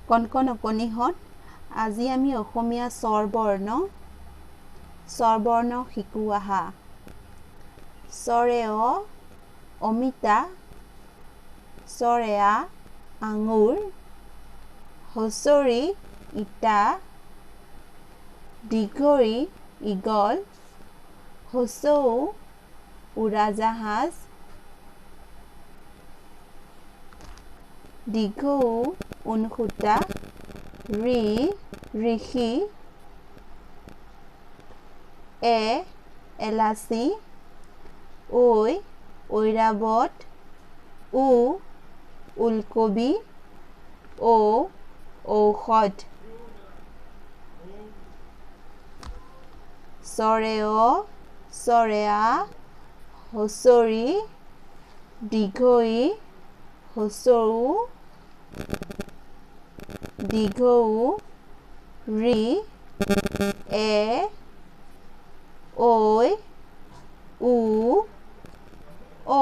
কণ কণ অকণিহঁত, আজি আমি অসমীয়া স্বৰবৰ্ণ শিকোঁ আহা। স্বৰে অ অমিতা, স্বৰে আ আঙুৰ, হুঁচৰি ইটা, দীঘৰি ঈগল, হ্ৰস্ব উ উৰাজাহাজ, দীৰ্ঘ ঊ ঊনসূতা, ঋ ঋষি, এ এলাচি, ঐ ঐৰাৱত, উ ওলকবি, ঔ ঔষধ। স্বৰে অ, স্বৰে আ হুঁচৰি, দীৰ্ঘ ই হ্ৰস্ব উ, দীৰ্ঘ ঊ, ঋ, এ, ঐ, উ, ঔ।